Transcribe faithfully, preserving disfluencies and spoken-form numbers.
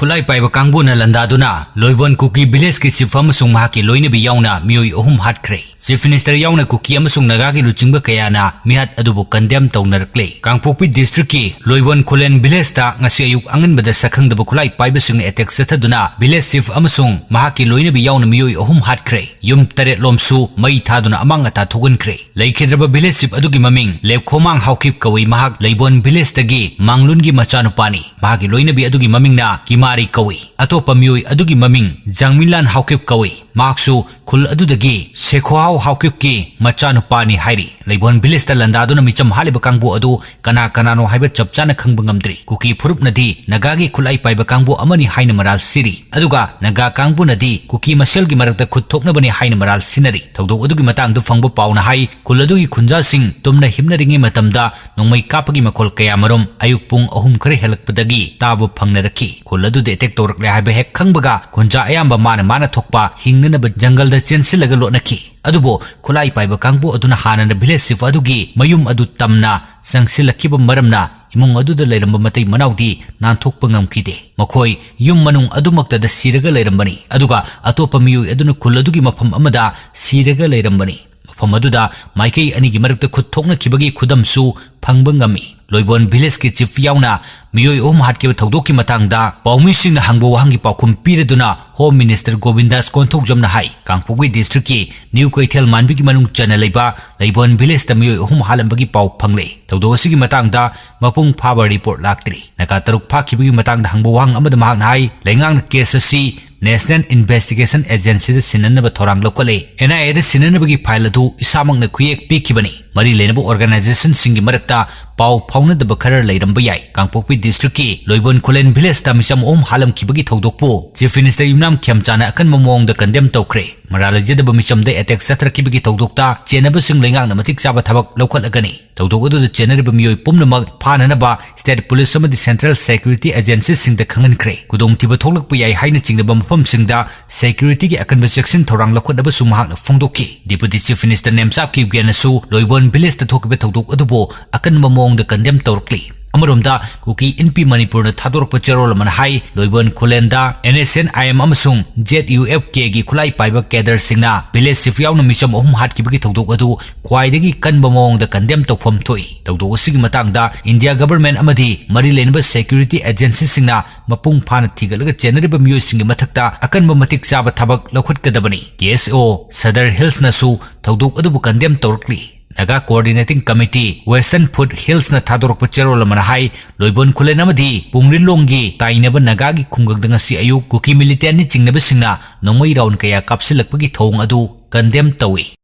ꯈꯨꯠꯂꯥꯏ ꯄꯥꯏꯕ ꯀꯥꯡꯕꯨꯅ ꯂꯥꯟꯗꯥꯗꯨꯅ ꯂꯣꯏꯕꯣꯟ ꯀꯨꯀꯤ village ꯀꯤ chief ꯑꯃꯁꯨꯡ ꯃꯍꯥꯛꯀꯤ ꯂꯣꯏꯅꯕꯤ ꯌꯥꯎꯅ ꯃꯤꯑꯣꯏ ꯑꯍꯨꯝ ꯍꯥꯠꯈ꯭ꯔꯦ꯫ Chief Minister ꯌꯥꯎꯅ ꯀꯨꯀꯤ ꯑꯃꯁꯨꯡ ꯅꯥꯒꯥꯒꯤ ꯂꯨꯆꯤꯡꯕ ꯀꯌꯥꯅ ꯃꯤꯍꯥꯠ ꯑꯗꯨꯕꯨ condemn ꯇꯧꯅꯔꯛꯂꯦ꯫ ꯀꯥꯡꯄꯣꯛꯄꯤ district ꯀꯤ ꯂꯣꯏꯕꯣꯟ ꯈꯨꯂꯦꯟ village ꯇ ꯉꯁꯤ ꯑꯌꯨꯛ ꯑꯉꯟꯕꯗ ꯁꯛꯈꯪꯗꯕ ꯈꯨꯠꯂꯥꯏ ꯄꯥꯏꯕꯁꯤꯡꯅ attack ꯆꯠꯊꯗꯨꯅ village chief ꯑꯃꯁꯨꯡ ꯃꯍꯥꯛꯀꯤ ꯂꯣꯏꯅꯕꯤ ꯌꯥꯎꯅ ꯃꯤꯑꯣꯏ ꯑꯍꯨꯝ ꯍꯥꯠꯈ꯭ꯔꯦ꯫ ꯌꯨꯝ ꯇꯔꯦꯠ ꯂꯣꯝꯁꯨ ꯃꯩ ꯊꯥꯗꯨꯅ ꯑꯃꯥꯡ ꯑꯇꯥ ꯊꯣꯛꯍꯟꯈ꯭ꯔꯦ꯫ ꯂꯩꯈꯤꯗ꯭ꯔꯕ village chief ꯑꯗꯨꯒꯤ ꯃꯃꯤꯡ ꯂꯦꯞꯈꯣꯃꯥꯡ ꯍꯥꯎꯀꯤꯞ ꯀꯧꯏ꯫ ꯃꯍꯥꯛ ꯂꯩꯕꯣꯟ village ꯇꯒꯤ ꯃꯥꯡꯂꯨꯟꯒꯤ ꯃꯆꯥꯅꯨꯄꯥꯅꯤ꯫ ꯃꯍꯥꯛꯀꯤ ꯂꯣꯏꯅꯕꯤ ꯑꯗꯨꯒꯤ ꯃꯃꯤꯡꯅ ꯀꯤꯃꯥꯔꯤ ꯀꯧꯏ꯫ ꯑꯇꯣꯞꯄ ꯃꯤꯑꯣꯏ ꯑꯗꯨꯒꯤ ꯃꯃꯤꯡ ꯖꯥꯡꯃꯤꯟꯂꯥꯟ ꯍꯥꯎꯀꯤꯞ ꯀꯧꯏ꯫ ꯃꯍꯥꯛꯁꯨ ꯈꯨꯜ ꯑꯗꯨꯗꯒꯤ ꯁꯦꯈꯣꯍꯥꯎ ꯍꯥꯎꯀꯤꯞꯀꯤ ꯃꯆꯥꯅꯨꯄꯥꯅꯤ ꯍꯥꯏꯔꯤ꯫ ꯂꯩꯕꯣꯟ village ꯇ ꯂꯥꯟꯗꯥꯗꯨꯅ ꯃꯤꯆꯝ ꯍꯥꯠꯂꯤꯕ ꯀꯥꯡꯕꯨ ꯑꯗꯨ ꯀꯅꯥ ꯀꯅꯥꯅꯣ ꯍꯥꯏꯕ ꯆꯞ ꯆꯥꯅ ꯈꯪꯕ ꯉꯝꯗ꯭ꯔꯤ꯫ ꯀꯨꯀꯤ ꯐꯨꯔꯨꯞꯅꯗꯤ ꯅꯥꯒꯥꯒꯤ ꯈꯨꯠꯂꯥꯏ ꯄꯥꯏꯕ ꯀꯥꯡꯕꯨ ꯑꯃꯅꯤ ꯍꯥꯏꯅ ꯃꯔꯥꯜ ꯁꯤꯔꯤ꯫ ꯑꯗꯨꯒ ꯅꯥꯒꯥ ꯀꯥꯡꯕꯨꯅꯗꯤ ꯀꯨꯀꯤ ꯃꯁꯦꯜꯒꯤ ꯃꯔꯛꯇ ꯈꯨꯠ ꯊꯣꯛꯅꯕꯅꯤ ꯍꯥꯏꯅ ꯃꯔꯥꯜ ꯁꯤꯟꯅꯔꯤ꯫ ꯊꯧꯗꯣꯛ ꯑꯗꯨꯒꯤ ꯃꯇꯥꯡꯗ ꯐꯪꯕ ꯄꯥꯎꯅ ꯍꯥꯏ, ꯈꯨꯜ ꯑꯗꯨꯒꯤ ꯈꯨꯟꯖꯥꯁꯤꯡ ꯇꯨꯝꯅ ꯍꯤꯞꯅꯔꯤꯉꯩ ꯃꯇꯝꯗ ꯅꯣꯡꯃꯩ ꯀꯥꯞꯄꯒꯤ ꯃꯈꯣꯜ ꯀꯌꯥꯃꯔꯨꯝ ꯑꯌꯨꯛ ꯄꯨꯡ ꯑꯍꯨꯝ ꯈꯔ ꯍꯦꯜꯂꯛꯄꯗꯒꯤ ꯇꯥꯕ ꯐꯪꯅꯔꯛꯈꯤ꯫ ꯈꯨꯜ ꯑꯗꯨꯗ attack ꯇꯧꯔꯛꯂꯦ ꯍꯥꯏꯕ ꯍꯦꯛ ꯈꯪꯕꯒ ꯈꯨꯟꯖꯥ ꯑꯌꯥꯝꯕ ꯃꯥꯅ ꯃꯥꯅ ꯊꯣꯛꯄ ꯍꯤꯡꯅꯅꯕ ꯖꯪꯒꯜꯗ ꯆꯦꯟꯁꯤꯜꯂꯒ ꯂꯣꯠꯅꯈꯤ꯫ ꯑꯗꯨꯕꯨ ꯈꯨꯠꯂꯥꯏ ꯄꯥꯏꯕ ꯀꯥꯡꯕꯨ ꯑꯗꯨꯅ ꯍꯥꯟꯅꯅ village chief ꯑꯗꯨꯒꯤ ꯃꯌꯨꯝ ꯑꯗꯨ ꯇꯝꯅ ꯆꯪꯁꯤꯜꯂꯛꯈꯤꯕ ꯃꯔꯝꯅ ꯏꯃꯨꯡ ꯑꯗꯨꯗ ꯂꯩꯔꯝꯕ ꯃꯇꯩ ꯃꯅꯥꯎꯗꯤ ꯅꯥꯟꯊꯣꯛꯄ ꯉꯝꯈꯤꯗꯦ꯫ ꯃꯈꯣꯏ ꯌꯨꯝ ꯃꯅꯨꯡ ꯑꯗꯨꯃꯛꯇꯗ ꯁꯤꯔꯒ ꯂꯩꯔꯝꯕꯅꯤ꯫ ꯑꯗꯨꯒ ꯑꯇꯣꯞꯄ ꯃꯤꯑꯣꯏ ꯑꯗꯨꯅ ꯈꯨꯜ ꯑꯗꯨꯒꯤ ꯃꯐꯝ ꯑꯃꯗ ꯁꯤꯔꯒ ꯂꯩꯔꯝꯕꯅꯤ꯫ ꯃꯐꯝ ꯑꯗꯨꯗ ꯃꯥꯏꯀꯩ ꯑꯅꯤꯒꯤ ꯃꯔꯛꯇ ꯈꯨꯠ ꯊꯣꯛꯅꯈꯤꯕꯒꯤ ꯈꯨꯗꯝꯁꯨ ꯐꯪꯕ ꯉꯝꯃꯤ꯫ ꯂꯣꯏꯕꯣꯟ village ꯀꯤ chief ꯌꯥꯎꯅ ꯃꯤꯑꯣꯏ ꯑꯍꯨꯝ ꯍꯥꯠꯈꯤꯕ ꯊꯧꯗꯣꯛꯀꯤ ꯃꯇꯥꯡꯗ ꯄꯥꯎꯃꯤꯁꯤꯡꯅ ꯍꯪꯕ ꯋꯥꯍꯪꯒꯤ ꯄꯥꯎꯈꯨꯝ ꯄꯤꯔꯗꯨꯅ Home Minister ꯒꯣꯕꯤꯟꯗꯥꯁ ꯀꯣꯟꯊꯧꯖꯝꯅ ꯍꯥꯏ, ꯀꯥꯡꯄꯣꯛꯄꯤ district ꯀꯤ ꯅ꯭ꯌꯨ ꯀꯩꯊꯦꯜ ꯃꯥꯟꯕꯤꯒꯤ ꯃꯅꯨꯡ ꯆꯟꯅ ꯂꯩꯕ ꯂꯩꯕꯣꯟ village ꯇ ꯃꯤꯑꯣꯏ ꯑꯍꯨꯝ ꯍꯥꯠꯂꯝꯕꯒꯤ ꯄꯥꯎ ꯐꯪꯂꯦ꯫ ꯊꯧꯗꯣꯛ ꯑꯁꯤꯒꯤ ꯃꯇꯥꯡꯗ ꯃꯄꯨꯡ ꯐꯥꯕ report ꯂꯥꯛꯇ꯭ꯔꯤ꯫ ꯅꯥꯒꯥ ꯇꯔꯨꯛ ꯐꯥꯈꯤꯕꯒꯤ ꯃꯇꯥꯡꯗ ꯍꯪꯕ ꯋꯥꯍꯪ ꯑꯃꯗ ꯃꯍꯥꯛꯅ ꯍꯥꯏ, ꯂꯩꯉꯥꯛꯅ case ꯑꯁꯤ National Investigation Agency ꯗ ꯁꯤꯟꯅꯅꯕ ꯊꯧꯔꯥꯡ ꯂꯧꯈꯠꯂꯦ꯫ N I A the ꯁꯤꯟꯅꯅꯕꯒꯤ file ꯑꯗꯨ ꯏꯁꯥꯃꯛꯅ ꯈꯨꯌꯦꯛ ꯄꯤꯈꯤꯕꯅꯤ꯫ ꯃꯔꯤ ꯂꯩꯅꯕ organization ꯁꯤꯡꯒꯤ ꯃꯔꯛꯇ ꯄꯥꯎ ꯐꯥꯎꯅꯗꯕ ꯈꯔ ꯂꯩꯔꯝꯕ ꯌꯥꯏ꯫ ꯀꯥꯡꯄꯣꯛꯄꯤ district ꯀꯤ ꯂꯣꯏꯕꯣꯟ ꯈꯨꯂꯦꯟ village ꯇ ꯃꯤꯆꯝ ꯑꯍꯨꯝ ꯍꯥꯠꯂꯝꯈꯤꯕꯒꯤ ꯊꯧꯗꯣꯛꯄꯨ Chief Minister ꯌꯨꯝꯅꯥꯝ ꯈꯦꯝꯆꯥꯅ ꯑꯀꯟꯕ ꯃꯑꯣꯡꯗ condemn ꯇꯧꯈ꯭ꯔꯦ꯫ ꯃꯔꯥꯜ ꯂꯩꯖꯗꯕ ꯃꯤꯆꯝꯗ attack ꯆꯠꯊꯔꯛꯈꯤꯕꯒꯤ ꯊꯧꯗꯣꯛꯇ ꯆꯦꯟꯅꯕꯁꯤꯡ ꯂꯩꯉꯥꯛꯅ ꯃꯇꯤꯛ ꯆꯥꯕ ꯊꯕꯛ ꯂꯧꯈꯠꯂꯒꯅꯤ꯫ ꯊꯧꯗꯣꯛ ꯑꯗꯨꯗ ꯆꯦꯟꯅꯔꯤꯕ ꯃꯤꯑꯣꯏ ꯄꯨꯝꯅꯃꯛ ꯐꯥꯅꯅꯕ state police ꯑꯃꯗꯤ central security agency ꯁꯤꯡꯗ ꯈꯪꯍꯟꯈ꯭ꯔꯦ꯫ ꯈꯨꯗꯣꯡꯊꯤꯕ ꯊꯣꯛꯂꯛꯄ ꯌꯥꯏ ꯍꯥꯏꯅ ꯆꯤꯡꯅꯕ ꯃꯐꯝꯁꯤꯡꯗ security ꯒꯤ ꯑꯀꯟꯕ ꯆꯦꯛꯁꯤꯟ ꯊꯧꯔꯥꯡ ꯂꯧꯈꯠꯅꯕꯁꯨ ꯃꯍꯥꯛꯅ ꯐꯣꯡꯗꯣꯛꯈꯤ꯫ Deputy Chief Minister ꯅꯦꯝꯆꯥꯞ ꯀꯤꯞꯒꯦꯅꯁꯨ ꯂꯣꯏꯕꯣꯟ village ꯇ ꯊꯣꯛꯈꯤꯕ ꯊꯧꯗꯣꯛ ꯑꯗꯨꯕꯨ ꯑꯀꯟꯕ ꯃꯑꯣꯡꯗ condemn ꯇꯧꯔꯛꯂꯤ꯫ ꯑꯃꯔꯣꯝꯗ, ꯀꯨꯀꯤ ꯏꯟꯄꯤ ꯃꯅꯤꯄꯨꯔꯅ ꯊꯥꯗꯣꯔꯛꯄ ꯆꯦꯔꯣꯜ ꯑꯃꯅ ꯍꯥꯏ, ꯂꯣꯏꯕꯣꯟ ꯈꯨꯂꯦꯟꯗ N S N I M ꯑꯃꯁꯨꯡ ꯖꯦꯗ ꯌꯨ ꯑꯦꯐ ꯀꯦꯒꯤ ꯈꯨꯠꯂꯥꯏ ꯄꯥꯏꯕ ꯀꯦꯗꯔꯁꯤꯡꯅ ꯚꯤꯂꯦꯖ ꯆꯤꯐ ꯌꯥꯎꯅ ꯃꯤꯆꯝ ꯑꯍꯨꯝ ꯍꯥꯠꯈꯤꯕꯒꯤ ꯊꯧꯗꯣꯛ ꯑꯗꯨ ꯈ꯭ꯋꯥꯏꯗꯒꯤ ꯀꯟꯕ ꯃꯑꯣꯡꯗ ꯀꯟꯗꯦꯝ ꯇꯧꯐꯝ ꯊꯣꯛꯏ꯫ ꯊꯧꯗꯣꯛ ꯑꯁꯤꯒꯤ ꯃꯇꯥꯡꯗ ꯏꯟꯗꯤꯌꯥ ꯒꯚꯔꯟꯃꯦꯟꯠ ꯑꯃꯗꯤ ꯃꯔꯤ ꯂꯩꯅꯕ ꯁꯦꯀ꯭ꯌꯨꯔꯤꯇꯤ ꯑꯦꯖꯦꯟꯁꯤꯁꯤꯡꯅ ꯃꯄꯨꯡ ꯐꯥꯅ ꯊꯤꯒꯠꯂꯒ ꯆꯦꯟꯅꯔꯤꯕ ꯃꯤꯑꯣꯏꯁꯤꯡꯒꯤ ꯃꯊꯛꯇ ꯑꯀꯟꯕ ꯃꯇꯤꯛ ꯆꯥꯕ ꯊꯕꯛ ꯂꯧꯈꯠꯀꯗꯕꯅꯤ꯫ ꯀꯦ ꯑꯦꯁ ꯑꯣ ꯁꯗꯔ ꯍꯤꯜꯁꯅꯁꯨ ꯊꯧꯗꯣꯛ ꯑꯗꯨꯕꯨ ꯀꯟꯗꯦꯝ ꯇꯧꯔꯛꯂꯤ꯫ Naga coordinating committee western foot ꯍꯤꯜꯁꯅ ꯊꯥꯗꯣꯔꯛꯄ ꯆꯦꯔꯣꯜ ꯑꯃꯅ ꯍꯥꯏ, ꯂꯣꯏꯕꯣꯟ ꯈꯨꯂꯦꯟ ꯑꯃꯗꯤ ꯄꯨꯡꯔꯤꯟꯂꯣꯡꯒꯤ ꯇꯥꯏꯅꯕ ꯅꯥꯒꯥꯒꯤ ꯈꯨꯡꯒꯪꯗ ꯉꯁꯤ ꯑꯌꯨꯛ ꯀꯨꯀꯤ ꯃꯤꯂꯤꯇꯦꯟꯠꯅ ꯆꯤꯡꯅꯕꯁꯤꯡꯅ ꯅꯣꯡꯃꯩ ꯔꯥꯎꯟ ꯀꯌꯥ ꯀꯥꯞꯁꯤꯜꯂꯛꯄꯒꯤ ꯊꯧꯑꯣꯡ ꯑꯗꯨ ꯀꯟꯗꯦꯝ ꯇꯧꯏ꯫